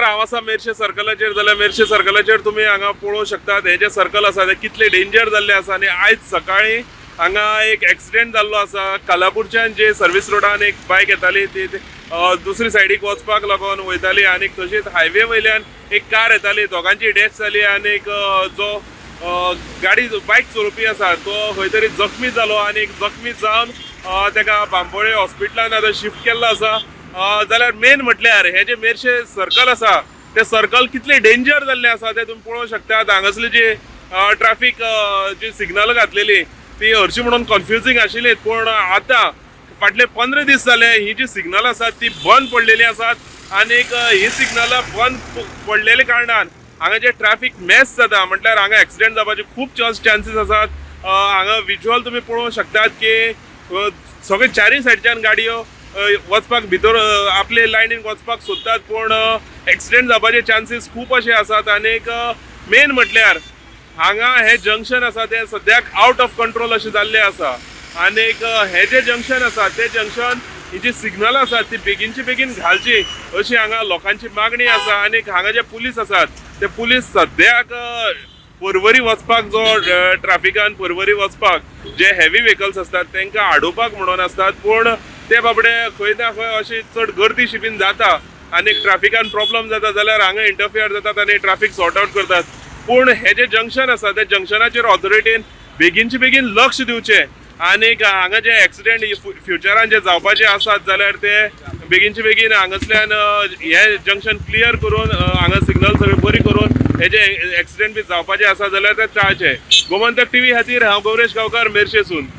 हांव आसा मेरशे सर्कलाचेर जाल्यार मेरशे सर्कलाचेर तुमी हांगा पळोवंक शकतात, हे जे सर्कल आसा ते कितले डेंजर जाल्ले आसा. आनी आयज सकाळीं हांगा एक एक्सिडेंट जाल्लो आसा. कालापूरच्यान जे सर्वीस रोडान एक बायक येताली ती दुसरी सायडीक वचपाक लागून वयताली आनी तशीच हायवे वयल्यान एक कार येताली, दोगांची डॅश जाली आनी जो गाडी बायक चलोवपी आसा तो खंय तरी जखमी जालो आनी जखमी जावन ताका बांबोळे हॉस्पिटलान आतां शिफ्ट केल्लो आसा. जाल्यार मेन म्हटल्यार हे जे मेरशे सर्कल आसा ते सर्कल कितले डेंजर जाल्ले आसा ते तुमी पळोवंक शकतात. हांगासरली जी ट्राफीक जी सिग्नल घातलेली ती हरशीं म्हणून कन्फ्युजींग आशिल्ली, पूण आतां फाटले 15 दीस जाले ही जी सिग्नल आसात ती बंद पडलेली आसात. आनीक ही सिग्नलां बंद पडलेले कारणान हांगा जे ट्राफीक मेस जाता, म्हटल्यार हांगा एक्सिडेंट जावपाचे खूब चान्सीस आसात. हांगा विज्युअल तुमी पळोवंक शकतात की सगळे चारूय सायडच्यान गाडयो वचपाक भितर आपले लायनीन वचपाक सोदतात, पूण एक्सिडेंट जावपाचे चान्सीस खूब अशे आसात. आनीक मेन म्हटल्यार हांगा हे जंक्शन आसा ते सद्याक आवट ऑफ कंट्रोल अशें जाल्लें आसा. आनीक हे जे जंक्शन आसा ते जंक्शन ही जी सिग्नल आसात ती बेगीनचे बेगीन घालची अशी हांगा लोकांची मागणी आसा. आनीक हांगा जे पुलीस आसात ते पुलीस सद्याक पर्वरी वचपाक जो ट्राफिकान पर्वरी वचपाक जे हेवी व्हेकल्स आसतात तांकां आडोवपाक म्हणून आसतात, पूण ते बाबडे खंय ना खंय अशी चड गर्दी शिबीन जाता आनी ट्राफिकान प्रॉब्लम जाता जाल्यार हांगा इंटरफियर जातात आनी ट्राफीक सॉर्ट आवट करतात. पूण हे जे जंक्शन आसा त्या जंक्शनाचेर ऑथॉरिटीन बेगीनचे बेगीन लक्ष दिवचें आनीक हांगा जे एक्सिडेंट फ्युचरान जे जावपाचे आसात जाल्यार ते बेगीनचे बेगीन हांगासल्यान हे जंक्शन क्लियर करून हांगा सिग्नल सगळे बरी करून हे जे एक्सिडेंट बी जावपाचे आसा जाल्यार ते टाळचे. गोमंतक टीव्ही खातीर हांव गौरेश गांवकार, मेरशेसून.